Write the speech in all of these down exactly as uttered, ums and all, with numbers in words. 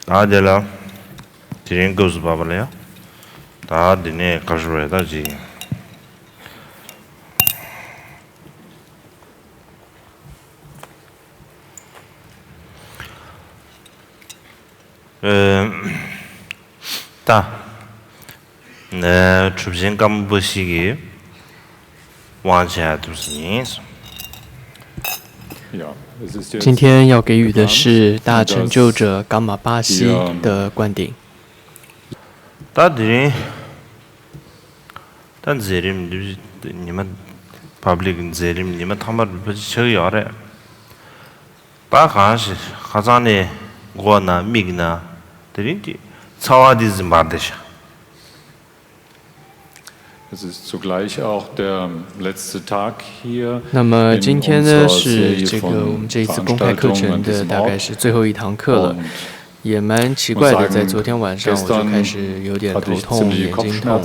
ད་དེ་ལ་དེ་རིང་སྐབས་སུ་བབས་པ་ལ་ཡང་། ད་འདི་ནས་ག་རེ་ཞུ་དགོས་རེད་ད་ཅིག་ཨེ། ད། ཨེ། གྲུབ་ཆེན་ཀརྨ་པཀྵི་གི་དབང་བྱས་ཐུབ་ས་ཡིན། 今天要给予的是大成就者噶玛巴西的灌顶。 ད་དེ་རིང་ད་མཛད་རིམ་འདི་ཉི་མ་པབ་ལིག་མཛད་རིམ་ཉི་མ་ཐ་མ་རུ་ཕལ་ཆེར་ཆགས་ཀྱི་ཡོད་རེད། ད་གང་ཞིག་ཁ་སང་ནས་མགོ་ན་མིག་ན་དེ་རིང་གི་ཚ་བ་འདི་འཛིན་པར་བསྡད་ཤག 那么今天呢，是这个我们这一次公开课程的大概是最后一堂课了，也蛮奇怪的，在昨天晚上我就开始有点头痛、眼睛痛，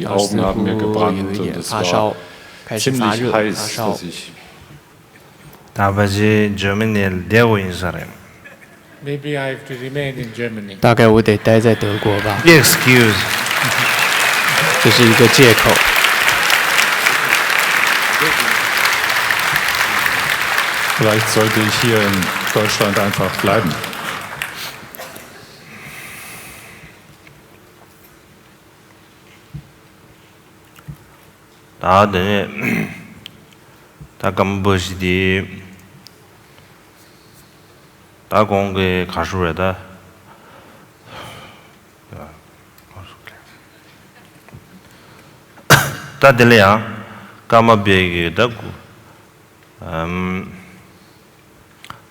然后似乎有一点发烧，开始发热、发烧。 ད་ཕལ་ཆེར་འཇར་མ་ནི་ལ་བསྡད་དགོས་ཡིན་ས་རེད། 大概我得待在德国吧。 Excuse. 这是一个借口。 Vielleicht sollte ich hier in Deutschland einfach bleiben. ད་དེ་ནས་ད་ཀརྨ་པཀྵི་དེ་ད་གོང་གི་ག་ཞུ་བས་ད། ད་དེ་ལ་ཡང་ཀརྨ་པའི་གི་ད་ཀུ་ཨམ།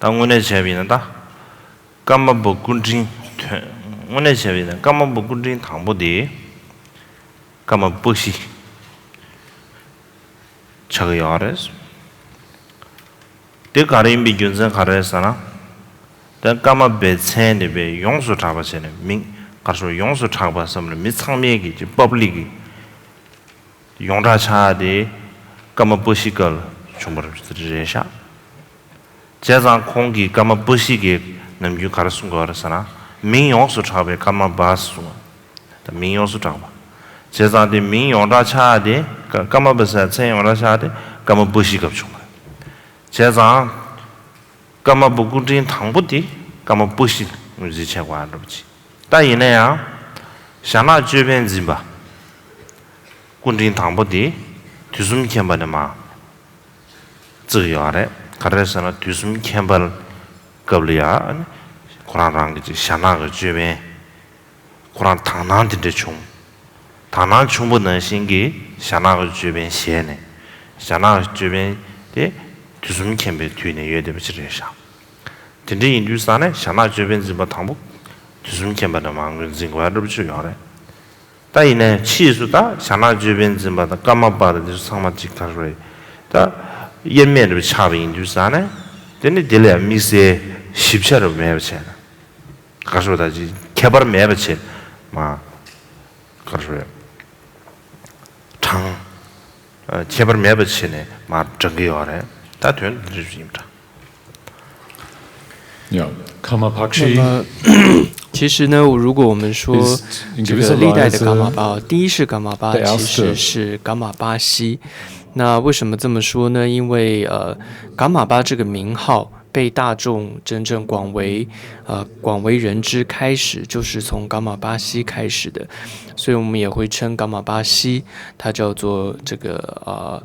ད་དངོས་གནས་བྱས་པ་ཡིན་ན་ད། ཀརྨ་པ་སྐུ་ཕྲེང་དོན། དངོས་གནས་བྱས་པ་ཡིན་ན་ཀརྨ་པ་སྐུ་ཕྲེང་དང་པོ་དེ་ཀརྨ་པཀྵི་ཆགས་ཀྱི་ཡོད་རེད། དེ་ག་རེ་ཡིན་པའི་རྒྱུ་མཚན་ག་རེ་རེད་ཟེར་ན། ད་ཀརྨ་པའི་མཚན་དེ་པས་ཡོངས་སུ་གྲགས་པ་བྱས་ནས་མིང་ག་རེ་ཞུ་ཡོངས་སུ་གྲགས་པ་བསམ་ན་མི་ཚང་མས་ཀྱི་ཅིག་པབ་ལིག་གི་ཡོངས་གྲགས་ཆགས་ཏེ་ཀརྨ་པཀྵི་སྐབས་ལ་བྱུང་བ་རེད་ཤག་བྱས་ཙང་ཁོང་གིས་ཀརྨ་པཀྵི་གི་ནམ་རྒྱུན་ག་རེ་གསུང་གི་ཡོད་རེད་ཟེར་ན། མིང་ཡོངས་སུ་གྲགས་པའི་ཀརྨ་པ་གསུང་བ། ད་མིང་ཡོངས་སུ་གྲགས་པ། བྱས་ཙང་དེ་མིང་ཡོངས་གྲགས་ཆགས་ཏེ་ཀ- ཀརྨ་པ་ཟེར་མཚན་ཡོངས་གྲགས་ཆགས་ཏེ་ཀརྨ་པཀྵི་སྐབས་བྱུང་བ་རེད། བྱས་ཙང་། ཀརྨ་པ་སྐུ་ཕྲེང་དང་པོ་དེ་ཀརྨ་པཀྵི་ངོས་འཛིན་བྱེད་དགོས་ཨ་འདྲ་པོ་ཅིག་ད་ཡིན་ན་ཡང་། ཞྭ་ནག་ཅོད་པན་འཛིན་པ་སྐུ་ཕྲེང་དང་པོ་དེ་དུས་གསུམ་མཁྱེན་པ་ནས་མར་བརྩི་གི་ཡོད་རེད། ག་རེ་ཟེར་ན་དུས་གསུམ་མཁྱེན་པ་སྐབས་ལ་ཡང་ཁོ་རང་རང་གི་ཅིག་ཞྭ་ནག་གི་ཅོད་པན། ཁོ་རང་དག་སྣང་དེ་འདྲ་བྱུང་། དག་སྣང་བྱུང་བ་ནང་བཞིན་གྱི་ཞྭ་ནག་གི་ཅོད་པན་བཞེས་ནས། ཞྭ་ནག་གི་ཅོད་པན་དེ་དུས་གསུམ་མཁྱེན་པའི་དུས་ནས་ཡོད་བསྡད་པ་ཅིག་རེད་ཤག་དེ་འདྲ་ཡིན་དུས་ཙང་ནས་ཞྭ་ནག་ཅོད་པན་འཛིན་པ་དང་པོ་དུས་གསུམ་མཁྱེན་པ་ནས་མར་ངོས་འཛིན་དགོས་ཡ་འདྲ་པོ་ཅིག་ཡོད་རེད། ད་ཡིན་ནའི་ཕྱིས་སུ་ད་ཞྭ་ནག་ཅོད་པན་འཛིན་པ་དང་ཀརྨ་པ་དང་དེ་ཚོ་ཚང་མ་གཅིག་ག་རེ་རེད། ད་དབྱེར་མེད་འདྲ་པོ་ཆགས་པ་ཡིན་དུས་ཙང་ནས་དེ་ནི་དེ་ལ་ཡང་དམིགས་བསལ་ཞིབ་ཆ་འདྲ་པོ་མེད་པ་བྱས་ན། ག་རེ་ཞུ་ད་ཅི་ཁྱད་པར་མེད་པ་བྱས་མ། ག་རེ་ཞུ་དྲང་། ཁྱད་པར་མེད་པ་བྱས་ནས་མར་བགྲང་གི་ཡོད་རེད། ད་དོན་འདི་རེད་ཡིན་འདྲ། 那 么，其实呢，如果我们说这个历代的噶玛巴，第一世噶玛巴其实是噶玛巴西。那为什么这么说呢？因为呃，噶玛巴这个名号 被大众真正广为呃广为人知开始，就是从噶玛巴西开始的，所以我们也会称噶玛巴西，他叫做这个呃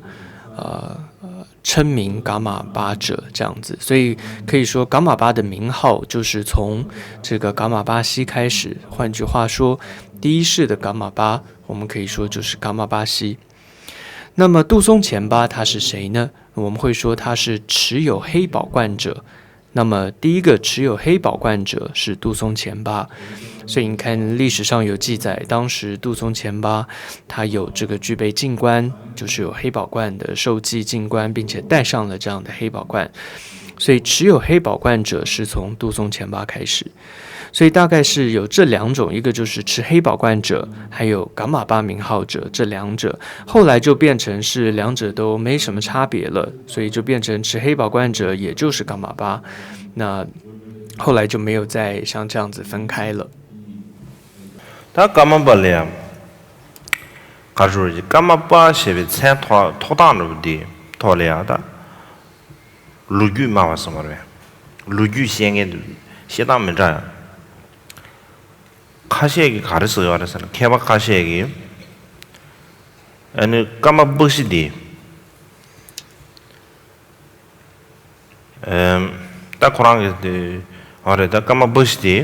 呃呃称名噶玛巴者这样子，所以可以说噶玛巴的名号就是从这个噶玛巴西开始。换句话说，第一世的噶玛巴，我们可以说就是噶玛巴西。那么杜松前巴他是谁呢？ 我们会说他是持有黑宝冠者。那么第一个持有黑宝冠者是杜松前巴，所以你看历史上有记载，当时杜松前巴他有这个具备禁冠，就是有黑宝冠的受记禁冠，并且戴上了这样的黑宝冠，所以持有黑宝冠者是从杜松前巴开始。 所以大概是有这两种，一个就是持黑宝冠者，还有噶玛巴名号者这两者。后来就变成是两者都没什么差别了，所以就变成持黑宝冠者也就是噶玛巴。那后来就没有再像这样子分开了。 ད་ཀརྨ་པ་ལ་ཡང་ག་རེ་ཟེར་ཀརྨ་པ་ཞེས་པའི་མཚན་ཐོགས་ཐོགས་སྟངས་འདྲ་པོ་འདི་ཐོག་ལ་ཡང་ད་ལོ་རྒྱུས་སྨྲ་བ་གསུངས་པ་རེད། ལོ་རྒྱུས་བཤད་མཁན་དེ་བཤད་སྟངས་མི་འདྲ་ཡང་། ཁ་ཤས་ཀྱིས་ག་རེ་ཟེར་ཡོད་རེད་ཟེར་ན་མཁས་པ་ཁ་ཤས་ཀྱིས་ཨ་ནི་ཀརྨ་པཀྴི་འདི། ཨེམ། ད་ཁོ་རང་གི་དེ་འོ་རེད། ད་ཀརྨ་པཀྴི་དེ་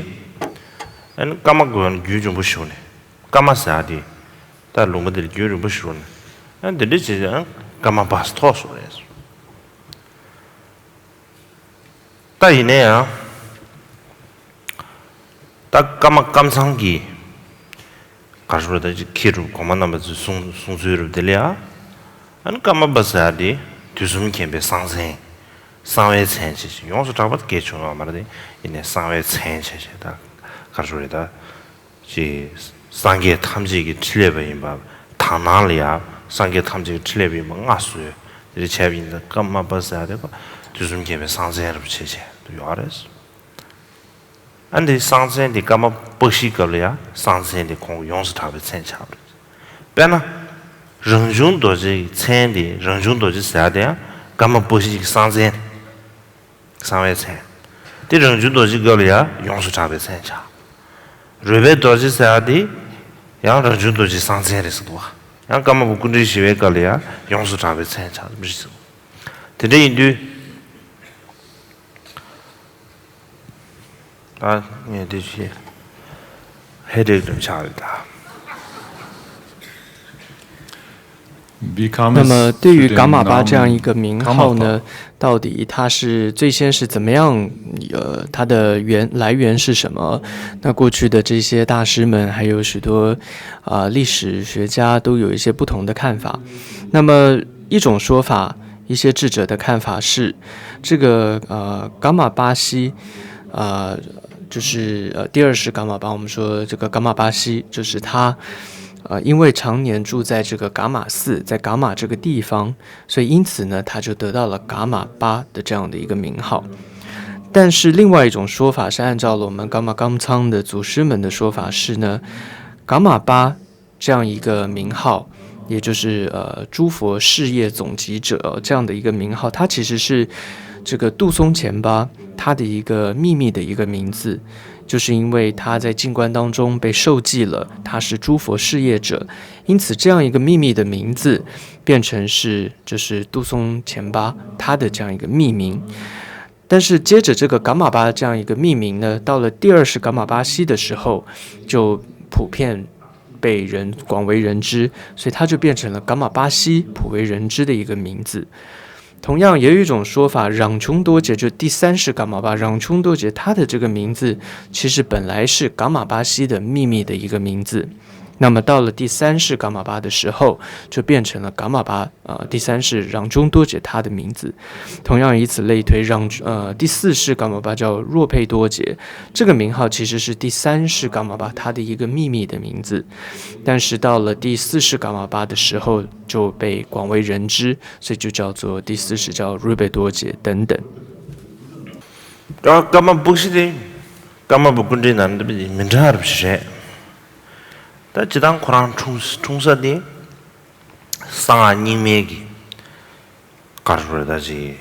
ཨ་ནི་ཀརྨ་དགོན་རྒྱུན་རིང་པོ་ཞིག་ནས་ཀརྨ་ཟེར་ཡ་དེ་ད་ལུང་པ་དེ་ལ་རྒྱུན་རིང་པོ་ཞིག་ནས་ཨ་འདི་འདྲ་བྱས་ཨ་ཀརྨ་པཀྴི་ཐོགས་སོང་རེད། ད་ཡིན་ན་ཡང་། ད་ཀརྨ་ཀམ་ཚང་གིས་ག་རེ་ཟེར་ད་ཅིག་མཁས་གྲུབ་གོང་མ་རྣམ་པ་ཚོའི་གསུང་གསུང་ཚུལ་རུ་དེ་ལ་ཡ། ཨ་ནི་ཀརྨ་པ་ཟེར་ཡ་དེ་དུས་གསུམ་མཁྱེན་པའི་གསང་མཚན། གསང་བའི་མཚན་ཅེས་ཡོངས་སུ་གྲགས་པ་སྐད་བྱུང་བ་མ་རེད་དེ་ཡིན་ནའི་གསང་བའི་མཚན་ཅེས་ད་ག་རེ་ཟེར་ད། ཅེས་སངས་རྒྱས་ཐམས་ཅད་ཀྱི་ཕྲིན་ལས་པ་ཡིན་པ་དག་སྣང་ལ་ཡ་སངས་རྒྱས་ཐམས་ཅད་ཀྱི་ཕྲིན་ལས་པ་ཡིན་པ་མངའ་གསོལ་དེ་འདྲ་བྱས་པ་ཡིན་ཙང་ཀརྨ་པ་ཟེར་ཡ་དེ་དུས་གསུམ་མཁྱེན་པའི་གསང་མཚན་རུ་བྱེད་བྱས་དུ་ཡོད་རེད། ཨ་འདི་གསང་མཚན་དེ་ཀརྨ་པཀྴིའི་སྐབས་ལ་ཡང་གསང་མཚན་དེ་ཁོང་གི་ཡོངས་སུ་གྲགས་པའི་མཚན་ཆགས་པ་རེད། དཔེར་ན། རང་བྱུང་རྡོ་རྗེའི་མཚན་དེ་རང་བྱུང་རྡོ་རྗེ་ཟེར་ཡ་དེ་ཡང་ཀརྨ་པཀྴིའི་གསང་མཚན། གསང་བའི་མཚན། དེ་རང་བྱུང་རྡོ་རྗེའི་སྐབས་ལ་ཡང་ཡོངས་སུ་གྲགས་པའི་མཚན་ཆགས། རོལ་པའི་རྡོ་རྗེ་ཟེར་ཡ་དེ་ཡང་རང་བྱུང་རྡོ་རྗེའི་གསང་མཚན་རེད་ཟེར་འདུག་བ། ཡང་ཀརྨ་པ་སྐུ་ཕྲེང་བཞི་པའི་སྐབས་ལ་ཡང་ཡོངས་སུ་གྲགས་པའི་མཚན་ཆགས་མི་རེད་ཟེར། དེ་འདྲ་ཡིན་དུས། ད་ངས་འདི་བྱས་ཧེ་རེག་འགྲེམས་ཆགས་རེད་ད། 那么对于噶玛巴这样一个名号呢，到底它是最先是怎么样，呃，它的原来源是什么？那过去的这些大师们，还有许多啊、呃、历史学家都有一些不同的看法。那么一种说法，一些智者的看法是，这个呃噶玛巴西，呃。就是呃第二世噶玛巴，我们说这个噶玛巴西，就是他，呃，因为常年住在这个噶玛寺，在噶玛这个地方，所以因此呢，他就得到了噶玛巴的这样的一个名号。但是另外一种说法是，按照了我们噶玛噶姆仓的祖师们的说法是呢，噶玛巴这样一个名号，也就是呃诸佛事业总集者这样的一个名号，它其实是这个杜松前巴他的一个秘密的一个名字，就是因为他在静观当中被授记了他是诸佛事业者，因此这样一个秘密的名字变成是就是杜松前巴他的这样一个秘名。但是接着这个噶玛巴这样一个命名呢，到了第二世噶玛巴西的时候，就普遍被人广为人知，所以它就变成了噶玛巴西普为人知的一个名字。同样，也有一种说法，让冲多杰，就第三世噶玛巴让冲多杰，他的这个名字其实本来是噶玛巴西的秘密的一个名字。那么到了第三世噶玛巴的时候，就变成了噶玛巴。呃，第三世让中多杰他的名字。同样以此类推，让呃第四世噶玛巴叫若佩多杰，这个名号其实是第三世噶玛巴他的一个秘密的名字，但是到了第四世噶玛巴的时候就被广为人知，所以就叫做第四世叫瑞贝多杰等等。 ཀརྨ་པཀྴི་དེ་ཀརྨ་པཀཾ་ནང་དུ་མི་འདྲ་རབ་ཞིག་རེད། ད་སྤྱིར་བཏང་ཁོ་རང་འཁྲུངས་འཁྲུངས་ས་དེ་གསང་སྔགས་རྙིང་མའི་གི་གར་རུ་རེད་ད་ཅི།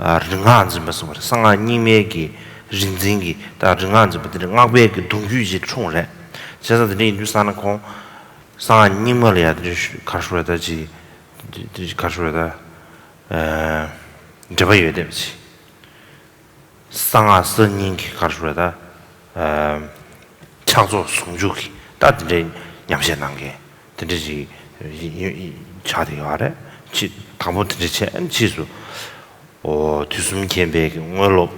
རིག་སྔགས་འཛིན་པ་གསུངས་པ་རེད། གསང་སྔགས་རྙིང་མའི་གི་རིག་འཛིན་གི་ད་རིག་སྔགས་འཛིན་པ་དེ་འདྲ་སྔགས་པའི་གི་གདུང་རྒྱུད་ཅིག་འཁྲུངས་རེད། བྱས་ཙང་དེ་འདྲ་ཡིན་དུས་ས་ན་ཁོང་གསང་སྔགས་རྙིང་མ་ལ་ཡ་དེ་འདྲ་གར་རུ་རེད་ད་ཅི། དེ་གར་རུ་རེད་ད། འབྲེལ་བ་ཡོད་དེ་ཅི། གསང་སྔགས་གསར་རྙིང་གི་གར་ཞུ་བ་ད། ཕྱག་རྫོགས་ཟུང་འཇུག་གི་ད་དེ་འདྲའི་ཉམས་བཞེས་གནང་མཁན་དེ་འདྲ་ཞིག་ཆགས་བསྡད་ཡོད་རེད། ཕྱིས་དང་པོ་དེ་འདྲ་བྱས་ཕྱིས་སུ་འོ་དུས་གསུམ་མཁྱེན་པའི་དངོས་སློབ།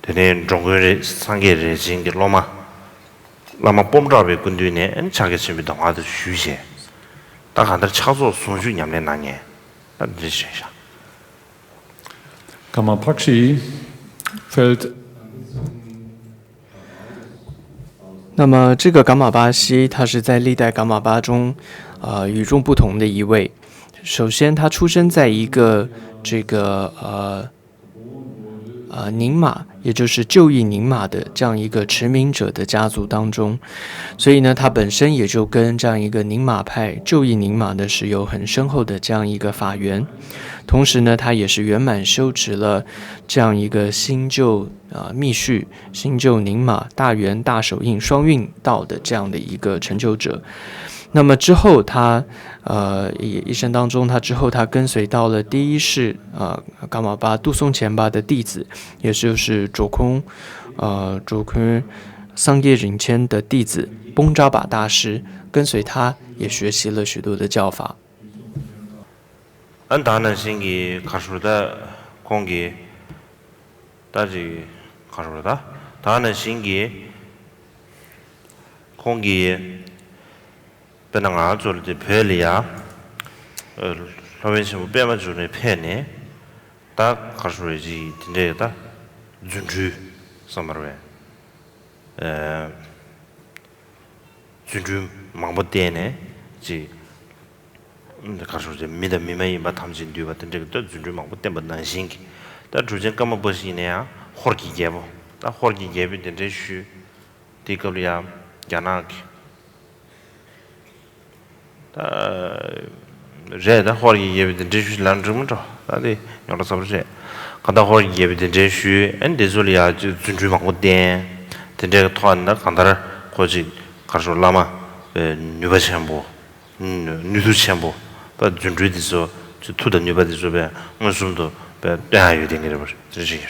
དེ་ནས་འགྲོ་མགོན་རེད་སངས་རྒྱས་རས་ཆེན་གྱི་སློབ་མ། བླ་མ་སྤོམ་གྲགས་པའི་སྐུ་མདུན་ནས་ཕྱག་རྒྱ་ཆེན་པོའི་གདམས་ངག་དེ་ཞུས་བྱས། ད་གང་ལྟར་ཕྱག་རྫོགས་ཟུང་འཇུག་ཉམས་ལེན་གནང་མཁན་ད་འདི་འདྲ་བྱས་ཤག 噶玛巴西 fällt 那么这个噶玛巴西，他是在历代噶玛巴中，呃，与众不同的一位。首先，他出生在一个这个呃呃宁玛，也就是旧义宁玛的这样一个殖民者的家族当中，所以呢，他本身也就跟这样一个宁玛派旧义宁玛呢是有很深厚的这样一个法缘。同时呢，他也是圆满修持了这样一个新旧啊密续、新旧宁玛、大圆大手印双运道的这样的一个成就者。那么之后他呃一一生当中，他之后他跟随到了第一世呃噶玛巴杜松前巴的弟子，也就是卓空呃卓空桑叶仁谦的弟子崩扎巴大师，跟随他也学习了许多的教法。ཨ་ནི་ད་ནང་བཞིན་གྱི་ག་ཧྲུ་ད་ཁོང་གི་ད་ཅིག་ག་ཧྲུ་ད་ད་ནང་བཞིན་གྱི་ཁོང་གི་དཔེར་ན་ང་ཚོ་ལ་དེ་བོད་ལ་ཡ་ལྷོ་བན་ཆེན་པོ་པད་མ་འབྱུང་གནས་ཕེབས་ནས་ད་ག་ཧྲུ་རེ་ཅིག་དེ་འདྲས་ད་རྫུ་འཕྲུལ་བསམ་པར་བས། རྫུ་འཕྲུལ་མང་པོ་བསྟན་ནས་ཅིག་ག་རེ་ཟེར་མི་དང་མི་མ་ཡིན་པ་ཐམས་ཅད་འདུས་པ་དེ་འདྲ་གི་ད་རྫུ་འཕྲུལ་མང་པོ་བསྟན་པ་ནང་བཞིན་གྱི་ད་གྲུབ་ཆེན་ཀརྨ་པ་ཞིག་ཡིན་ན་ཡང་ཧོར་གྱི་རྒྱལ་པོ་ད་ཧོར་གྱི་རྒྱལ་པོས་དེ་འདྲའི་ཞུས་དེའི་སྐབས་ལ་ཡང་རྒྱ་ནག་གི་ད་རེད་ད་ཧོར་གྱི་རྒྱལ་པོས་དེ་འདྲའི་ཞུས་ལབ་འགྲིག་མི་འགྲོ་ད་དེ་ཉོ་ལ་ཚ་པོ་རེད་ག་ད་ཧོར་གྱི་རྒྱལ་པོས་དེ་འདྲའི་ཞུས་ཨ་ནི་དེ་ཚོ་ལ་ཡང་རྫུ་འཕྲུལ་མང་པོ་བསྟན་དེ་འདྲའི་ཐོག་ནས་ད་གང་ལྟར་ཁོ་ཅིག་ག་རེ་ཟེར་བླ་མ་ནུས་པ་ཆེན་པོ། ནུས་མཐུ་ཆེན་པོ་ད་རྫུ་འཕྲུལ་འདི་ཚོ་ཚུ་མཐུ་དང་ནུས་པ་འདི་ཚོ་བས་མངོན་སུམ་དུ་བས་སྟོན་ཡ་ཡོད་དེ་ངེས་རེད་པ་རེད་ཅི་ཞིག་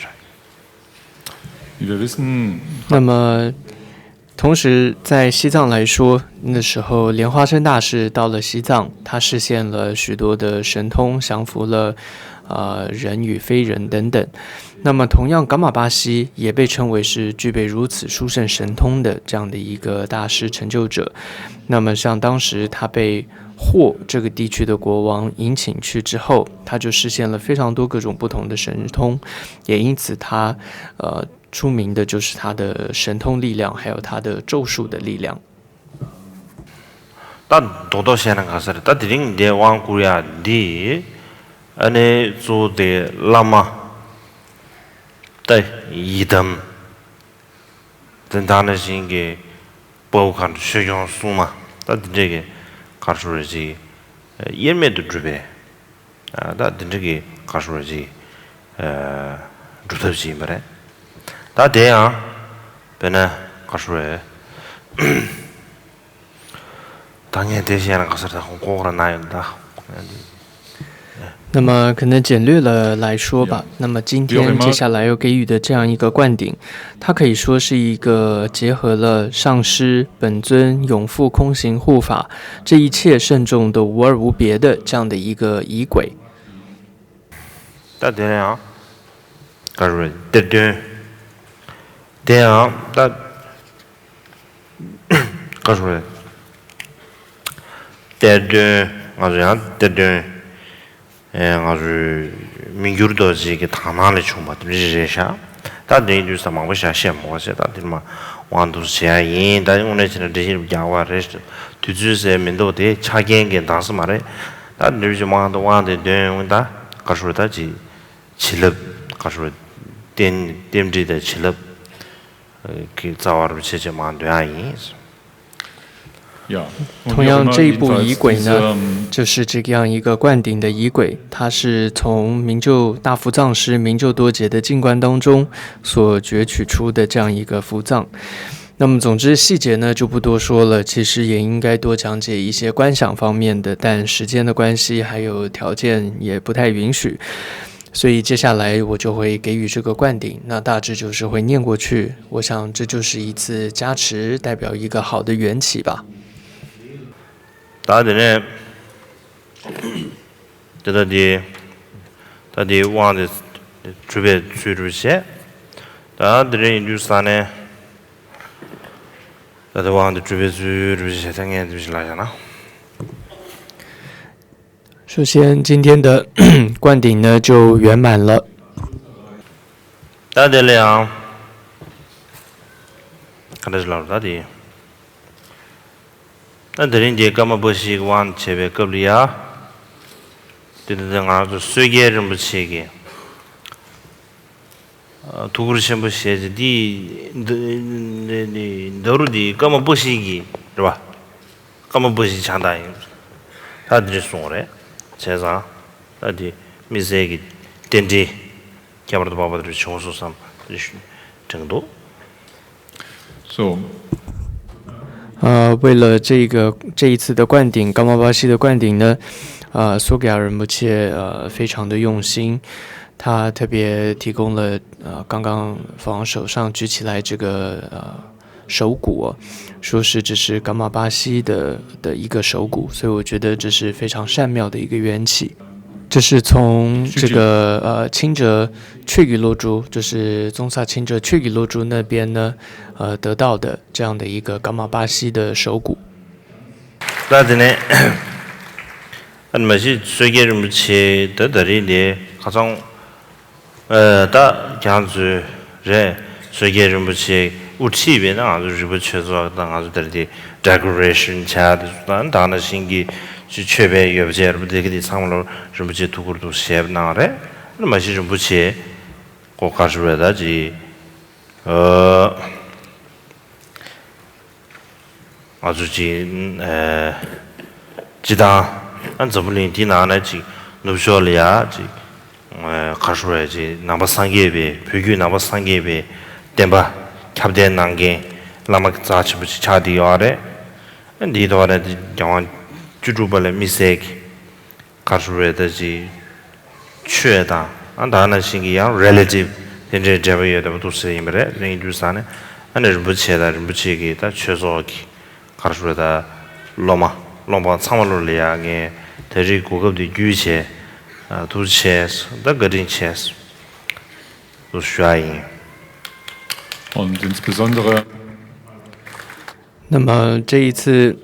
ཡོད་རེད། 那么，同时在西藏来说，那时候莲花生大师到了西藏，他示现了许多的神通，降服了呃人与非人等等。那么同样，噶玛巴西也被称为是具备如此殊胜神通的这样的一个大师成就者。那么像当时他被霍这个地区的国王迎请去之后，他就实现了非常多各种不同的神通，也因此他呃出名的就是他的神通力量，还有他的咒术的力量。 ད་རྡོག་རྡོག་བཤད་ན་ག་ས་རེད་ད་དེ་རིང་འདི་དབང་བསྐུར་ཡ་འདི་ཨ་ནི་གཙོ་བོ་དེ་བླ་མ་ད་ཡི་དམ་དེ་ད་ནང་བཞིན་གྱི་དཔའ་བོ་མཁའ་འགྲོ་ཆོས་སྐྱོང་སྲུང་མ་ད་དེ་འདྲས་ཀྱི་ག་རེ་ཟེར་རེད་ཅིག་དབྱེར་མེད་དུ་གྲུབ་པའི་ད་དེ་འདྲས་ཀྱི་ག་རེ་ཟེར་རེད་ཅིག་སྒྲུབ་ཐབས་ཅིག་ཡིན་པ་རེད། ད་དེ་ཡང་དཔེར་ན་ག་རེ་ཟེར་རེད། ད་ངས་དེ་བཤད་ན་ག་ས་རེད་ད་ཁོང་ལྐོག་ར་ན་ཡོད་ད། 那么可能简略的来说吧。那么今天接下来要给予的这样一个灌顶，它可以说是一个结合了上师、本尊、永富、空行护法这一切圣众都无二无别的这样的一个仪轨。 ད་དེ་ཡང་ག་རེ་གཏེར་སྟོན། དེ་ཡང་ད་ག་རེ་གཏེར་སྟོན་ང་ཚོ་ཡང་གཏེར་སྟོན་ང་ཚོའི་མི་འགྱུར་རྡོ་རྗེ་གི་དག་སྣང་ལས་བྱུང་བ་དེ་འདྲ་རེད་ཤག་ད་དེ་ཡིན་དུས་ས་མང་པོ་ཞག་བཤད་མ་དགོས་ཟེར་ད་དེར་མ་དབང་དུ་བྱེད་ཡ་ཡིན་ད་དངོས་གནས་བྱས་ན་འགྲེལ་བཤད་རྒྱག་པ་རེད། དུས་ཚོད་ཟེར་མི་འདུག་དེ་ཆ་རྐྱེན་གྱི་འདང་ས་མ་རེད། ད་འདྲ་བྱེད་མང་དུ་དབང་དེ་འདོན་ཡོང་ད་ག་རེ་ཟེར་ད་ཅི་བྱིན་རླབས་ག་རེ་ཟེར་རྟེན་རྟེན་འབྲེལ་དང་བྱིན་རླབས་ཀྱི་རྩ་བ་རུ་བྱེད་ཆེད་མང་འདོན་ཡ་ཡིན། 同样，这一部仪轨呢，就是这样一个灌顶的仪轨，它是从明咒大福藏师明咒多杰的净观当中所攫取出的这样一个福藏。那么，总之细节呢就不多说了，其实也应该多讲解一些观想方面的，但时间的关系还有条件也不太允许。 所以接下来我就会给予这个灌顶，那大致就是会念过去。我想这就是一次加持，代表一个好的缘起吧。 ད་དེ་ནས་དེ་ད་དེ་ད་དེ་དབང་དེ་གྲུབ་པའི་ཚུལ་གྲུབ་བྱས། ད་དེ་རིང་ཡིན་དུས་ས་ནས་ད་དེ་དབང་དེ་གྲུབ་པའི་ཚུལ་གྲུབ་བྱས་ད་ངས་དེ་བཞིན་ལ་བྱས་ན། 首先，今天的灌顶呢就圆满了。 ད་དེ་ལ་ཡང་ག་འདྲ་ཞིག་ལབ་ད་དེ་ད་དེ་རིང་འདི་ཀརྨ་པ་ཞིག་དབང་བྱེད་པའི་སྐབས་ལ་ཡ་དེ་ད་དེ་ང་རང་ཚོ་བསོད་རྒྱལ་རིན་པོ་ཆེ་གི་ཐུགས་ཁུར་ཆེན་པོ་བཞེས་ཏེ་འདི་འདི་འདི་འདི་ཟླ་རུ་འདི་ཀརྨ་པ་ཤི་གི་རེད་པ། ཀརྨ་པ་ཤི་ཕྱག་རྟགས་ཡིན། ད་འདི་གསུངས་རེད། བྱས་ཙང་ད་འདི་དམིགས་བསལ་གྱི་རྟེན་འབྲེལ་ཁྱད་པར་དུ་འཕགས་པ་དེ་འདྲ་བྱུང་སོང་བསམ་དྲན་འདུག So, 呃，为了这个这一次的灌顶，噶玛巴西的灌顶呢，呃，苏格尔仁波切呃非常的用心，他特别提供了呃刚刚法王手上举起来这个呃手鼓，说是这是噶玛巴西的的一个手鼓，所以我觉得这是非常善妙的一个缘起。这是从这个呃清哲却语落珠，就是宗萨清哲却语落珠那边呢，呃得到的这样的一个噶玛巴西的手鼓。 ད་དེ་ནས་ཨ་ནི་མ་གཞི་བསོད་རྒྱལ་རིན་པོ་ཆེ་ད་ད་རེས་འདི་ཁ་སང་ཨ་ད་ཁྱེད་ཚོས་རེད། བསོད་རྒྱལ་རིན་པོ་ཆེ་དབུ་ཁྲིད་པའི་ད་ང་ཚོ་རིག་པ་ཆོས་ཚོགས་ད་ང་ཚོ་ད་རེས་འདི་decoration་བྱ་དེ་ཚོ་ད་ད་ནང་བཞིན་གྱི་ཅིག་མཆོད་པའི་ཡོ་བྱད་རེད་པ། དེ་གི་དེ་ཚང་མ་ལོ་རིན་པོ་ཆེ་ཐུགས་ཁུར་དུ་བཞེས་གནང་རེད། ཨ་ནི་མ་གཞི་རིན་པོ་ཆེ་ཁོ་ག་རེ་ཟེར་བས་ད་ཅིག་ཨ། ང་ཚོ་ཅིག་ཨ་སྤྱི་བཏང་ཨ་འཛམ་བུ་གླིང་འདི་ནང་ན་ཅིག་ནུབ་ཕྱོགས་ལ་ཡ་ཅིག་ཨ་ག་རེ་ཟེར་བས་ཅིག་ནང་པ་སངས་རྒྱས་པའི་བོད་བརྒྱུད་ནང་པ་སངས་རྒྱས་པའི་བསྟན་པ་ཁྱབ་གདལ་གནང་མཁན་བླ་མ་རྩ་ཆེན་པོ་ཅིག་ཆགས་བསྡད་ཡོད་རེད། ཨ་འདིའི་ཐོག་ནས་ཅིག་རྒྱལ་དབང་བཅུ་དྲུག་པ་ལ་དམིགས་བསལ་གྱི་ག་རེ་ཟེར་བས་ད་ཅིག་ཆོས་དང་ཨ་ད་ནང་བཞིན་གྱི་ཡང་relative་དེ་འདྲའི་འབྲེལ་བ་ཡོད་བསྡད་པ་འདུག་ཟེར་ཡིན་པ་རེད། དེ་ཡིན་དུས་ཙང་ནས་ཨ་ནི་རིན་པོ་ཆེ་དང་རིན་པོ་ཆེ་གི་ད་ཆོས་ཚོགས་ཀྱི་ག་རེ་ཟེར་བས་ད་སློབ་མ་སློབ་འབངས་ཚང་མ་ལོ་ལ་ཡ་ངས་ད་རེས་གོ་སྐབས་འདི་བརྒྱུད་བྱས་ཨ་ཐུགས་རྗེ་ཆེ་ད་བཀའ་དྲིན་ཆེ་ཞུ་ཡ་ཡིན། Und insbesondere 那么这一次，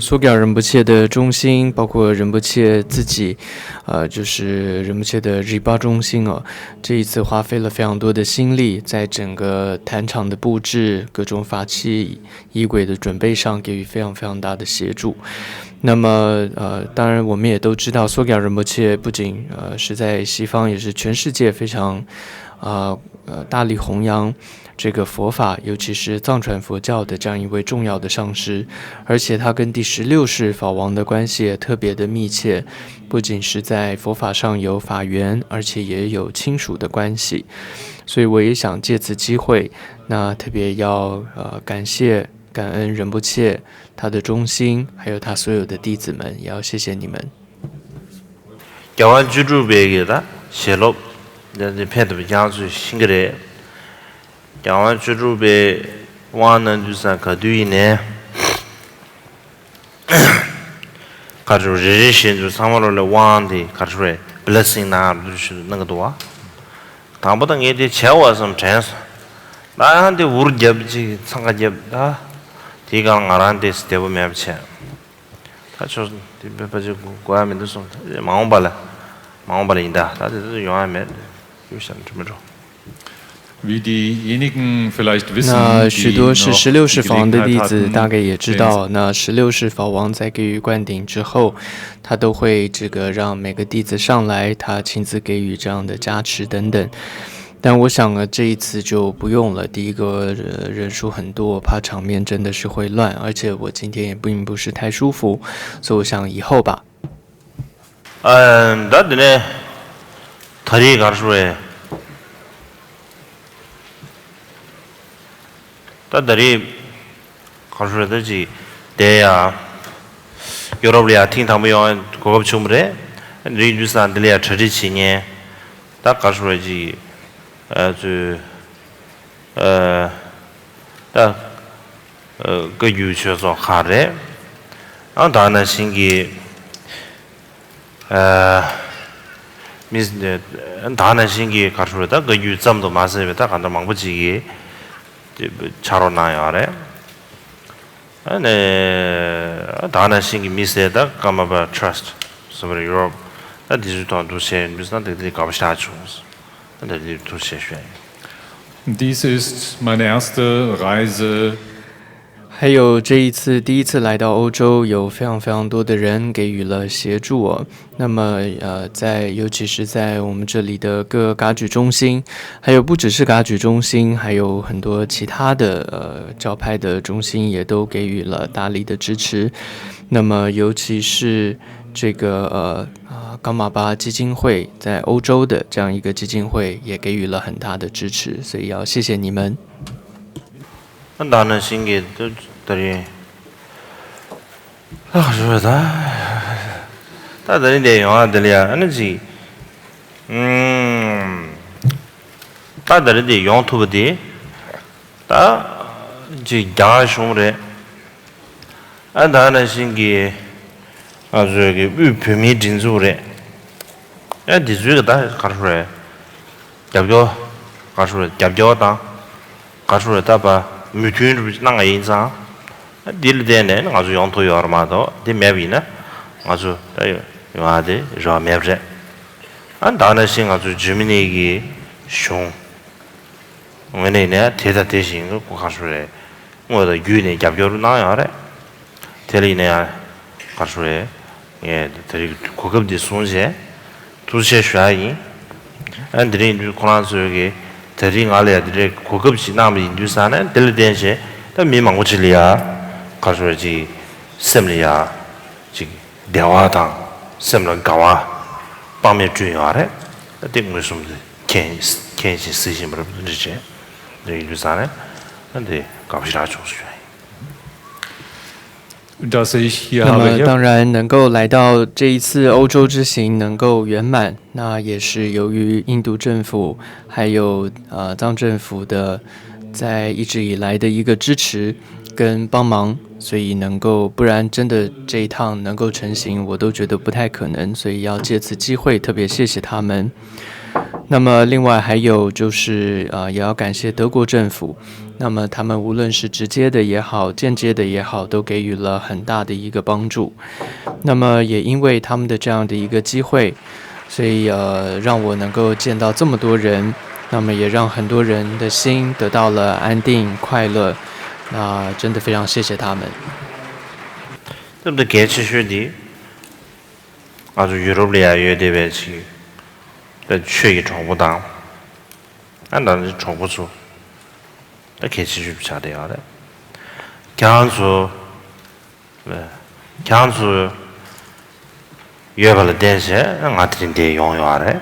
苏格尔仁波切的中心，包括仁波切自己，呃，就是仁波切的日巴中心啊，这一次花费了非常多的心力，在整个坛场的布置、各种法器、仪轨的准备上给予非常非常大的协助。那么，呃，当然我们也都知道，苏格尔仁波切不仅呃是在西方，也是全世界非常，呃呃大力弘扬 这个佛法，尤其是藏传佛教的这样一位重要的上师，而且他跟第十六世法王的关系也特别的密切，不仅是在佛法上有法缘，而且也有亲属的关系。所以我也想借此机会，那特别要呃感谢感恩仁波切他的中心，还有他所有的弟子们，也要谢谢你们。 རྒྱལ་དབང་བཅུ་དྲུག་པའི་གི་ད་ཞལ་སློབ་འདི་ཕན་ཐོགས་ཀྱང་ཚོས་ཤེས་ཀྱི་རེད། རྒྱལ་དབང་བཅུ་དྲུག་པའི་དབང་གནང་དུས་ཙང་ག་དུས་ཡིན་ནའི་ག་རེ་རེ་རེ་བཞིན་དུ་ཚང་མ་ལོ་ལ་དབང་དེ་ག་རེ་རེད་blessing་གནང་རུ་ཞུ་གནང་གི་འདུག་བ། དང་པོ་ད་ངས་དེ་བྱས་བ་བསམ་དྲན་སོང་། ད་ཡང་དེ་འུར་རྒྱབ་ཅིག་འཚང་ཁ་རྒྱབ་ད་དེའི་སྒང་ང་རང་དེ་བདེ་པོ་མེད་པ་བྱས། ད་ཆོག་སོང་། དེ་བས་ཕལ་ཆེར་དགོས་ཡ་མི་འདུག་སོང་། མ་འོངས་པ་ལ་མ་འོངས་པ་ལ་ཡིན་ད། ད་དེ་ཚོ་ཡོང་ཡ་མེད། ཡུལ་ཤར་འགྲོ་མི་འགྲོ། Wie diejenigen vielleicht wissen, 那许多 die 是 noch 十六世 die 法王的弟 Gelegenheit 子，大 hatten, 概也知 den 道，那十六世法王在给予灌顶之后，他都会这个让每个弟子上来，他亲自给予这样的加持等等。但我想呢，这一次就不用了。第一个，呃，人数很多，我怕场面真的是会乱，而且我今天也并不是太舒服，所以我想以后吧。 ཨ། ད་དེ་ནས་ད་རེས་ག་རེ་ཟེར་བས། ད་ད་རེས་ག་རེ་ཟེར་བས། ད་ཅིག་དེ་ཡ་ཡོ་རོབ་ལ་ཡ་ཐེངས་དང་པོ་ཡོང་གོ་སྐབས་བྱུང་བ་རེད། རེད་དུས་ཙང་འདི་ལ་ཡ་གྲ་སྒྲིག་བྱེད་མཁན་ད་ག་རེ་ཟེར་བས། ཅིག་ཨ་ཚོས་ཨ་ད་ཨ་བཀའ་བརྒྱུད་ཆོས་ཚོགས་ཁག་རེད། ཨ་ད་ནང་བཞིན་གྱི་ཨ་མི་ད་ནང་བཞིན་གྱི་ག་རེ་ཟེར་བས། ད་བཀའ་བརྒྱུད་ཙམ་དུ་མ་ཟད་པའི་ད་ག་འདྲ་མང་པོ་ཅིག་གིས་ཕྱག་རོགས་གནང་ཡོད་རེད། ཨ་ནས་ད་ནང་བཞིན་གྱི་དམིགས་བསལ་ད་ཀརྨ་པ་ཊྲསྟ་ཟེར་བ་རེད། ཡུ་རོབ་ད་དེ་ཚོའི་ཐོག་འདུ་བྱས་ཡིན་དུས་ད་དེ་དེ་དགའ་པོ་ཞེ་དྲག་བྱུང་། ད་དེ་འདུ་བྱས་ཞུ་ཡ་ཡིན། Dies ist meine erste Reise 还有这一次第一次来到欧洲，有非常非常多的人给予了协助我。那么，呃，在尤其是在我们这里的各个嘎举中心，还有不只是嘎举中心，还有很多其他的呃教派的中心也都给予了大力的支持。那么，尤其是这个呃啊伽马巴基金会在欧洲的这样一个基金会也给予了很大的支持，所以要谢谢你们。 ད་ནང་བཞིན་གྱི་ད་རིང་ལྷག་ཞུ་བ་ད། ད་ད་རིང་འདིར་ཡོང་བ་འདི་ལ་ཡ་ཨ་ནི་ཅིག་ད་ད་རིང་འདིར་ཡོང་ཐུབ་པ་དེ་ད་ཅིག་རྒྱ་གཞུང་རེད། ཨ་ད་ནང་བཞིན་གྱི་ང་ཚོའི་གི་དབུས་བོད་མིའི་སྒྲིག་འཛུགས་རེད། ཨ་འདི་ཚོའི་གི་ད་ག་རེ་ཞུ་རེད། རྒྱབ་སྐྱོར། ག་རེ་ཞུ་རེད། རྒྱབ་སྐྱོར་དང་། ག་རེ་ཞུ་རེད། ད་བ་མོས་མཐུན་རུ་གནང་བ་ཡིན་ཙང་། ཨ་འདི་ལ་བརྟེན་ནས་ང་ཚོ་ཡོང་ཐུབ་ཡོད་རེད་མ་གཏོགས་འདི་མེད་པ་ཡིན་ན་ང་ཚོ་ད་ཡོང་ཡ་དེ་རེ་བ་མེད་པ་རེད། ཨ་ད་ནང་བཞིན་ང་ཚོ་འཇར་མ་ནི་གི་གཞུང་། ངོས་ནས་ནས་དེ་དང་དེ་བཞིན་གྱི་ག་རེ་ཞུ་རེད། དངོས་དང་བརྒྱུད་ནས་རྒྱབ་སྐྱོར་གནང་ཡོད་རེད། དེ་ལ་ཡིན་ན་ཡང་ག་རེ་ཞུ་རེད། ངས་དེ་རིང་གོ་སྐབས་འདི་བཟུང་བྱས་ཐུགས་རྗེ་ཆེ་ཞུ་ཡ་ཡིན། ཨ་འདི་རིང་འདི་ཁོ་རང་ཚོས་གི་དེ་རིང་ང་ལ་ཡ་འདི་འདྲའི་གོ་སྐབས་ཤིག་གནང་བ་ཡིན་དུས་ཙང་ནས་དེ་ལ་བརྟེན་བྱས་ད་མི་མང་པོ་ཅིག་ལ་ཡ་ག་རེ་ཞུ་རེད། ཅིག་སེམས་ལ་ཡ་ཅིག་བདེ་བ་དང་སེམས་ལ་དགའ་བ་དཔག་མེད་བསྐྲུན་ཡོད་རེད། ད་དེ་མངོན་སུམ་དུ་མཁྱེན་མཁྱེན་ཞིང་གཟིགས་བཞིན་པ་རེད། འདི་འདྲ་བྱས་འདི་ཡིན་དུས་ཙང་ནས་ད་འདི་དགའ་པོ་ཞེ་དྲག་བྱུང་སོང་ཞུ་ཡ་ཡིན། 那么，当然能够来到这一次欧洲之行能够圆满，那也是由于印度政府还有呃藏政府的在一直以来的一个支持跟帮忙，所以能够，不然真的这一趟能够成行，我都觉得不太可能，所以要借此机会特别谢谢他们。那么另外还有就是呃，也要感谢德国政府。那么他们无论是直接的也好，间接的也好，都给予了很大的一个帮助。那么也因为他们的这样的一个机会，所以呃，让我能够见到这么多人，那么也让很多人的心得到了安定、快乐。那真的非常谢谢他们。 སྟབས་བདེ་གལ་ཆེ་ཤོས་འདི་ང་ཚོ་ཡུ་རོབ་ལ་ཡང་ཡོད་བསྡད་པའི་ཅིག་ད་ཆོས་ཀྱི་གྲོགས་པོ་དང་ཨ་ད་ནི་གྲོགས་པོ་ཚོ་ད་གལ་ཆེ་ཤོས་ཆགས་བསྡད་ཡོད་རེད། ཁྱེད་རང་ཚོ་ཁྱེད་རང་ཚོ་ཡོད་པ་ལ་བརྟེན་བྱས་ང་དེ་རིང་འདིར་ཡོང་ཡོད་རེད།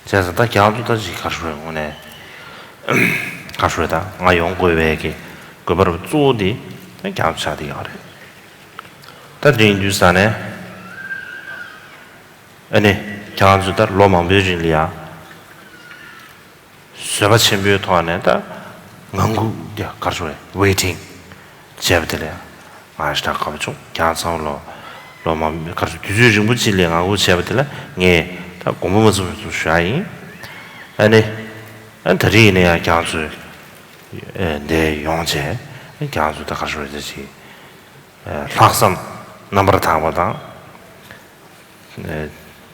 བྱས་ཙང་ད་ཁྱེད་རང་ཚོ་ད་ཅིག་ག་རེ་ཞུ་དགོས་ནས་ག་རེ་ཞུ་ད་ང་ཡོང་དགོས་པའི་གི་དགོས་པ་རུ་གཙོ་བོ་དེ་ད་ཁྱེད་རང་ཚོ་ཆགས་བསྡད་ཡོད་རེད། ད་དེ་རིང་དུས་ས་ནས་ཨ་ནི་ཁྱེད་རང་ཚོ་ད་ལོ་མང་པོའི་རིང་ལ་ཡ་བཟོད་པ་ཆེན་པོའི་ཐོག་ནས་ད་ངང་སྒུག་ཡ་ག་རེ་ཞུ་རེད། ཝེ་ཊིང་བྱས་པ་དེ་ལ་ཡ་ང་ཞེ་དྲག་དགའ་པོ་བྱུང་། ཁྱེད་རང་ཚང་མ་ལོ་ལོ་མང་ག་རེ་ཞུ་དུས་ཚོད་རིང་པོ་ཅིག་ལ་ངང་སྒུག་བྱས་པ་དེ་ལ་ངས་ད་དགོངས་པ་མ་ཚོམ་ཞུ་ཡ་ཡིན། ཨ་ནི་ཨ་ད་རེས་ཡིན་ན་ཡང་ཁྱེད་རང་ཚོས་འདིར་ཡོང་བྱས་ཁྱེད་རང་ཚོས་ད་ག་རེ་ཞུ་རེད། ད་ཅིག་ལྷག་བསམ་རྣམ་པར་དག་པ་དང་།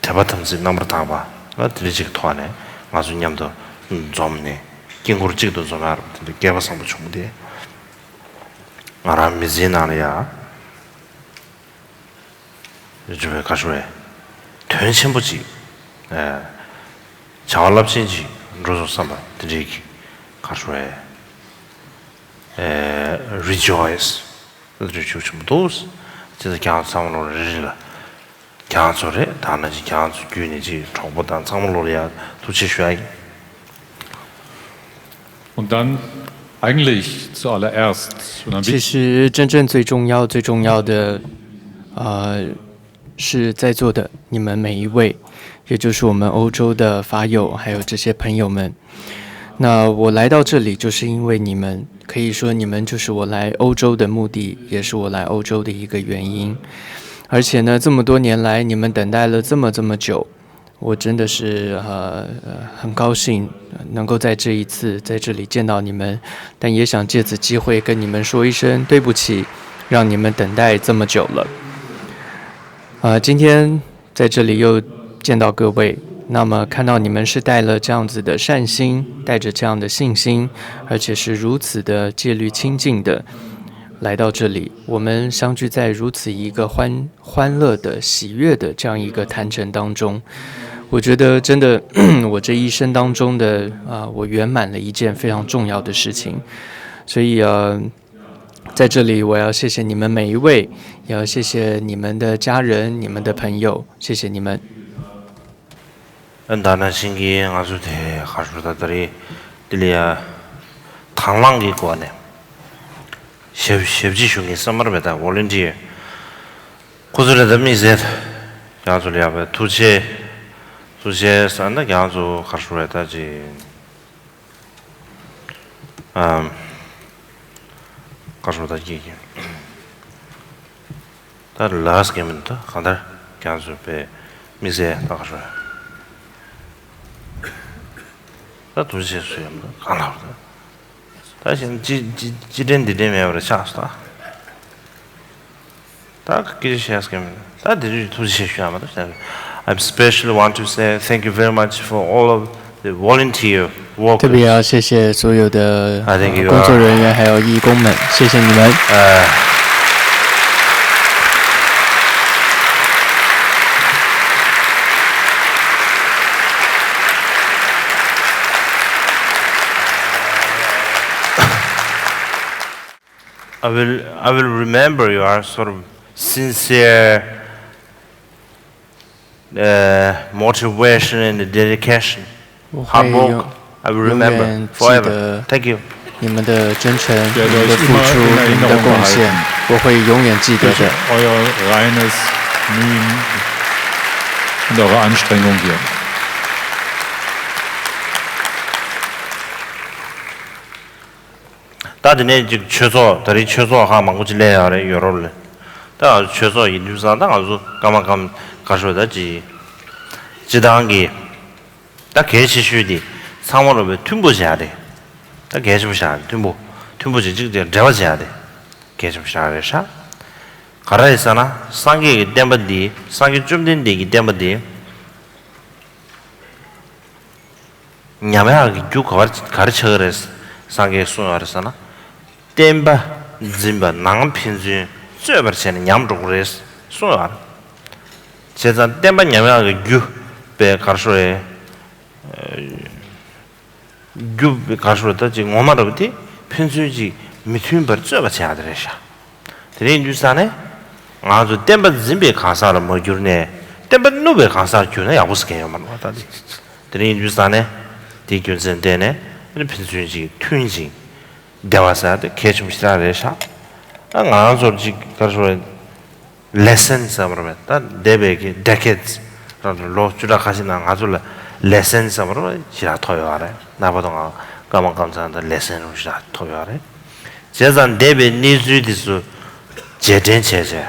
དད་པ་དམ་ཚིག་རྣམ་པར་དག་པ་ལ་དེ་འདྲ་ཅིག་གི་ཐོག་ནས་ང་ཚོ་མཉམ་དུ་འཛོམས་ནས་དཀྱིལ་འཁོར་གཅིག་ཏུ་འཛོམས་ཡག་དེ་འདྲ་སྐལ་བ་བཟང་པོ་བྱུང་སྟེ། ང་རང་མི་ཚེའི་ནང་ལ་ཡ་ཞུ་བའི་ག་རེ་ཞུ་རེད། དོན་ཆེན་པོ་ཅིག་བྱ་བ་རླབས་ཆེན་ཅིག་འགྲོ་སོང་བསམ་པ་དེ་འདྲའི་གི་ག་རེ་ཞུ་རེད། རི་ཇོའི་སི་རེ་ཞུ་ཆེན་པོ་འདུག་ཅེས་ཁྱེད་ཚོ་ཚང་མ་ལོ་རེ་རེ་ལ་ཁྱེད་ཚོ་རེད། ད་ནང་བཞིན་ཁྱེད་ཚོ་བརྒྱུད་ནས་ཅིག་གྲོགས་པོ་དང་ཚང་མ་ལོ་ལ་ཡ་ཐུགས་རྗེ་ཆེ་ཞུ་ཡ་ཡིན། Und dann eigentlich zuallererst, und dann 其实真正最重要、最重要的，呃，是在座的你们每一位，也就是我们欧洲的法友，还有这些朋友们。那我来到这里，就是因为你们，可以说你们就是我来欧洲的目的，也是我来欧洲的一个原因。而且呢，这么多年来，你们等待了这么这么久，我真的是呃呃很高兴能够在这一次在这里见到你们，但也想借此机会跟你们说一声对不起，让你们等待这么久了。呃，今天在这里又见到各位，那么看到你们是带了这样子的善心，带着这样的信心，而且是如此的戒律清净的，来到这里，我们相聚在如此一个欢欢乐的、喜悦的这样一个坛城当中，我觉得真的，我这一生当中的啊、我圆满了一件非常重要的事情，所以呃，在这里我要谢谢你们每一位，也要谢谢你们的家人、你们的朋友，谢谢你们。 ཨ་ད་ནང་བཞིན་གྱི་ང་ཚོ་དེ་ག་རེ་ཟེར་ད་ད་རེས་འདི་ལ་ཡ་དང་བླངས་ཀྱི་སྒོ་ནས་ཞབས་ཞབས་ཕྱི་ཞུ་མཁན་བསམ་པར་བས་ད་ཝོ་ལན་ཊི་ཡར་ཁོ་ཚོ་ལ་ད་དམིགས་བསལ་ཁྱེད་རང་ཚོ་ལ་ཡ་བས་ཐུགས་རྗེ་ཐུགས་རྗེ་ཟེར་ན་ཁྱེད་རང་ཚོ་ག་རེ་ཟེར་བས་ད་ཅི། ཨམ། ག་རེ་ཟེར་ད་ཅི་ད་ལཱས་གེ་མིན་ད་གང་ལྟར་ཁྱེད་རང་ཚོ་དཔེ་དམིགས་བསལ་ད་ག་རེ་ཟེར་ད་ཐུགས་རྗེ་ཆེ་ཞུ་ཡ་མིན་ད་གང་ལྟར་ད་ད་གཞན་ཅི་ཅི་ཅི་དྲན་འདི་དྲན་མེད་པར་ཆགས་སོང་ད། ད་སྐད་ཆ་བཤད་སྐད་མེད། ད་དེ་རིང་ཐུགས་རྗེ་ཆེ་ཞུ་ཡ་མ་གཏོགས་བཤད་གི I especially want to say thank you very much for all of the volunteer workers. 特别要谢谢所有的 I think you 工作人员还有义工们，谢谢你们。 Uh, I will I will remember your sort of sincere uh, motivation and dedication, 我 hard 会 work. 永 I will 永 remember 远记 forever. 得 Thank you. 你们的真诚、你 werde 们的 euch 付 immer, 出、 in 你们的 Erinnerung 贡献 behalten. 我会永远记得 Durch 的。 euer reines Mühen und eure Anstrengung hier. ད་དེ་ནས་ཅིག་ཆོས་ཚོགས་ད་རེས་ཆོས་ཚོགས་ཁག་མང་པོ་ཅིག་སླེབས་ཡོད་རེད་ཡོད་རོགས་ལས། ད་ཆོས་ཚོགས་ཡིན་དུས་ཙང་ད་ང་ཚོ་སྐར་མ་སྐར་མ་ག་ཤོད་ད་ཅིག་སྤྱི་བཏང་གི་ད་གལ་ཆེ་ཤོས་དེ་ཚང་མ་རོ་བའི་མཐུན་པོ་བྱ་དེ། ད་གལ་ཆེན་པོ་བྱ་མཐུན་པོ་མཐུན་པོ་བྱེད་ཅིག་དེ་འབྲེལ་བ་བྱ་དེ་གལ་ཆེན་པོ་བྱ་རེད་ཤག་ག་རེ་ཟེར་ན་སངས་རྒྱས་ཀྱི་བསྟན་པ་འདི་སངས་རྒྱས་བཅོམ་ལྡན་འདས་ཀྱི་བསྟན་པ་འདི། ཉམས་ཡག་གི་རྒྱུ་ག་བར་ག་རེ་ཆགས་ཀྱི་རེད། སངས་རྒྱས་གསུངས་ཡོད་རེད་ཟེར་ན། བསྟན་པ་འཛིན་པ་ནང་ཕན་ཚུན་རྩོད་པར་བྱས་ནས་ཉམས་འགྲོ་གི་རེད་གསུངས་ཡོད་རེད། བྱས་ཙང་བསྟན་པ་ཉམས་ཡག་གི་རྒྱུ་དཔེ་ག་རེ་ཟེར་རེད། རྒྱུ་དཔེ་ག་རེ་ཟེར་རེད་ད་ཅིག་ངོ་མ་རབ་དེ་ཕན་ཚུན་ཅིག་མི་མཐུན་པར་རྩོད་པ་བྱེད་ཡག་དེ་རེད་ཤག་དེ་རིང་དུས་ས་ནས་ང་ཚོ་བསྟན་པ་འཛིན་པའི་གང་ཟག་ལ་མ་གྱུར་ནས་བསྟན་པ་བསྣུབས་པའི་གང་ཟག་གྱུར་ན་ཡག་པོ་ཟེར་མཁན་ཡོད་མ་རེད་བ། ད་དེ་དེ་རིང་དུས་ས་ནས་དེའི་རྒྱུ་མཚན་བརྟེན་ནས་ཕན་ཚུན་ཅིག་མཐུན་ཅིང་བདེ་བ་ཟེར་ཡག་དེ་གལ་ཆེན་པོ་ཞེ་དྲག་རེད་ཤག་ད་ང་རང་ཚོར་ཅིག་ག་རེ་ཟེར་རེད། ལེ་སན་ཟེར་བ་རེད། ད་འདས་པའི་གི་ཌེ་ཀེ་ཌི་སི་རང་དུ་ལོ་བཅུ་ཕྲག་ཁ་ཤས་ནང་ང་ཚོ་ལ་ལེ་སན་ཟེར་བ་རེད་ཞེ་དྲག་ཐོབ་ཡོད་རེད། རྣམ་པ་ཚོ་ང་སྐར་མ་སྐར་མ་ཚང་ད་ལེ་སན་རུ་ཞེ་དྲག་ཐོབ་ཡོད་རེད། བྱས་ཙང་འདས་པའི་གནས་ཚུལ་དེ་ཚོ་རྗེས་དྲན་བྱས་བྱས་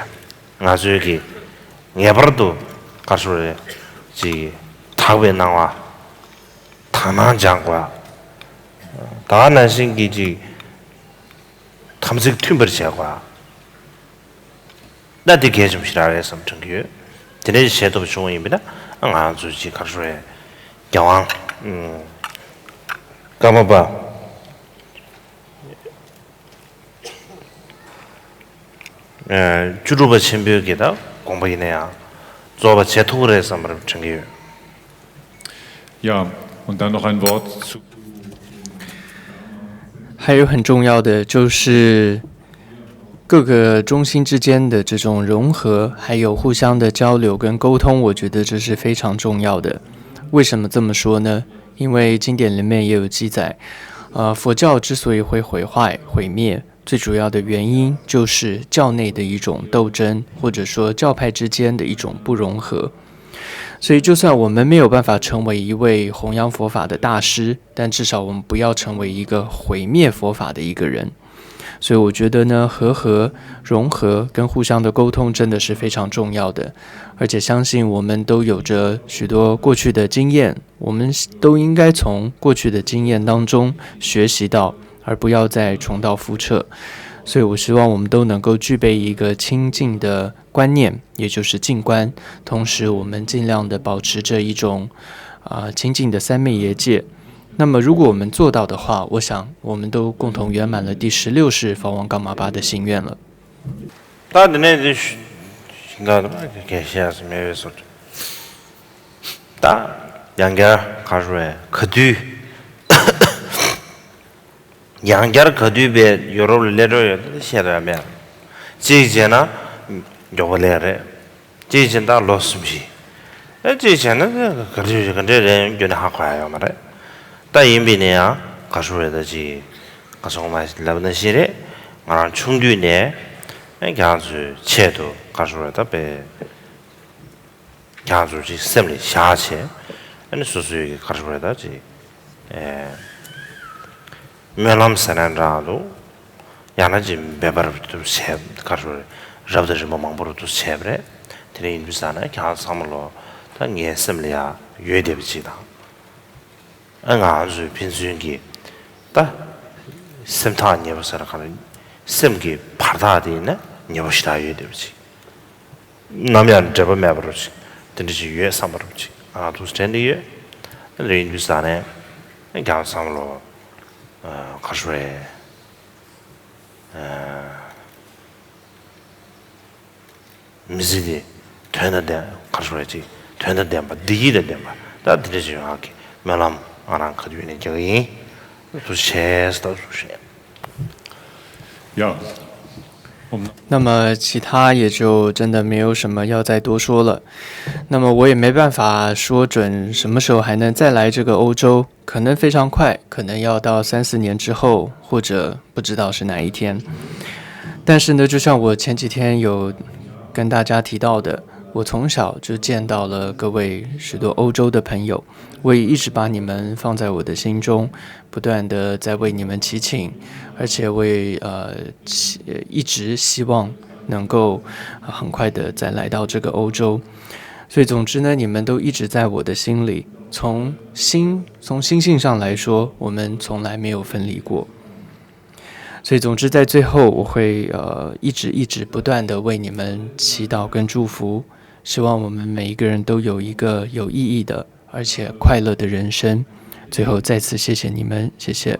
ང་ཚོའི་གི་ངེས་པར་དུ་ག་རེ་ཟེར་རེད་ཅིག་དག་པའི་སྣང་བ་དག་སྣང་སྦྱང་དགོས། ད་ག་ནང་བཞིན་གྱི་ཅིག་དམ་ཚིག་མཐུན་པར་བྱེད་དགོས། ད་འདི་གལ་ཆེན་པོ་ཞིག་རང་རེད་བསམ་དྲན་གྱི་ཡོད། དེ་འདྲའི་བྱེད་ཐུབ་བྱུང་བ་ཡིན་པས་ན་ང་ཚོ་ཅིག་ག་རེ་ཟེར་རེད། རྒྱལ་དབང་ཀརྨ་པ་བཅུ་དྲུག་པ་ཆེན་པོའི་གི་ད་དགོངས་པ་ཡིན་ན་ཡང་རྫོགས་པ་བྱེད་ཐུབ་ཀྱི་རེད་བསམ་པར་དྲན་གྱི་ཡོད། 还有很重要的就是各个中心之间的这种融合，还有互相的交流跟沟通，我觉得这是非常重要的。为什么这么说呢？因为经典里面也有记载，呃，佛教之所以会毁坏、毁灭，最主要的原因就是教内的一种斗争，或者说教派之间的一种不融合。所以，就算我们没有办法成为一位弘扬佛法的大师，但至少我们不要成为一个毁灭佛法的一个人。所以，我觉得呢，和合、融合跟互相的沟通真的是非常重要的。而且，相信我们都有着许多过去的经验，我们都应该从过去的经验当中学习到，而不要再重蹈覆辙。所以，我希望我们都能够具备一个清净的观念，也就是静观。同时，我们尽量的保持着一种，啊，清净的三昧耶戒。那么，如果我们做到的话，我想我们都共同圆满了第十六世法王噶玛巴的心愿了。 ད་འདི་ནས་འདི་ཞིང་ཁ་དུ་གལ་ཤེས་སུ་མེད་པའི་སོ། ད་ཡང་བསྐྱར་ག་རེ་ཟེར་ག་དུས། ཡང་བསྐྱར་ག་དུས་པའི་ཡོ་རོབ་ལ་སླེབས་འགྲོ་ཡོད་ད་བཤད་འདོད་ཡ་མེད། གཅིག་བྱས་ན་མགྱོགས་པོ་སླེབས་རེད། གཅིག་བྱས་ན་ད་ལོ་གསུམ་བཞི། ཨེ་གཅིག་བྱས་ན་ག་འདྲ་ག་འདྲ་རེད་རྒྱུ་ནི་ཧ་གོ་ཡ་ཡོད་མ་རེད། ད་ཡིན་པས་ན་ཡང་ག་རེ་ཟེར་རེད་ད་ཅིག་ག་སོང་མ་ལབ་ན་ཤེས་རེད། ང་རང་ཆུང་དུས་ནས་ཨེ་ཁྱེད་རང་ཚོའི་ཆེད་དུ་ག་རེ་ཟེར་རེད་ད་དཔེ། ཁྱེད་རང་ཚོ་ཅིག་སེམས་ལ་བཞག་བྱས། ཨ་ནི་སོ་སོའི་གི་ག་རེ་ཟེར་དགོས་རེད་ད་ཅིག་ཨེ། སྨོན་ལམ་ཟེར་ན་འདྲ་འདུག་ཡང་ན་ཅིག་འབད་པ་རབ་ཏུ་བྱས་ག་རེ་ཟེར་དགོས་རེད། རབ་དང་རིམ་པ་མང་པོ་རབ་ཏུ་བྱས་པ་རེད། དེ་ནས་ཡིན་དུས་ཙང་ན་ཁྱེད་རང་ཚང་མ་ལོ་ད་ངའི་སེམས་ལ་ཡ་ཡོད་བསྡད་པ་ཅིག་དང་། ཨ་ང་ཚོའི་ཕན་ཚུན་གྱི་ད་སེམས་ཐག་ཉེ་པོ་ཟེར་ག་རེ། སེམས་ཀྱི་བར་ཐག་དེ་ཡིན་ན་ཉེ་པོ་ཞེ་དྲག་ཡོད་བསྡད་པ་ཅིག་ནམ་ཡང་འབྲལ་བ་མེད་པ་རུ་ཅིག་དེ་འདྲ་ཞིག་ཡོད་བསམ་པ་རུ་ཅིག་ང་ཚོ་དྲན་གྱི་ཡོད། ལོས་ཡིན་དུས་ཙང་ནས་རྒྱང་བསམ་བློ་ག་རེ་ཟེར་བས། མི་ཚེ་འདི་དོན་དང་ལྡན་ག་རེ་ཟེར་བས་ཅིག་དོན་དང་ལྡན་པ་བདེ་སྐྱིད་དང་ལྡན་པ་ད་དེ་འདྲ་ཞིག་ཡོང་ཡག་གི་སྨོན་ལམ་ང་རང་ག་དུས་ནས་རྒྱག་གི་ཡིན། ཐུགས་རྗེ་ཆེ་ཟེར་ཐུགས་རྗེ་ཆེ། 呀，那么其他也就真的没有什么要再多说了。那么我也没办法说准什么时候还能再来这个欧洲，可能非常快，可能要到三四年之后，或者不知道是哪一天。但是呢，就像我前几天有跟大家提到的，我从小就见到了各位许多欧洲的朋友，我也一直把你们放在我的心中，不断的在为你们祈请，而且我也呃希一直希望能够呃很快的再来到这个欧洲。所以总之呢，你们都一直在我的心里。从心从心性上来说，我们从来没有分离过。所以总之，在最后，我会呃一直一直不断的为你们祈祷跟祝福，希望我们每一个人都有一个有意义的而且快乐的人生。最后再次谢谢你们，谢谢。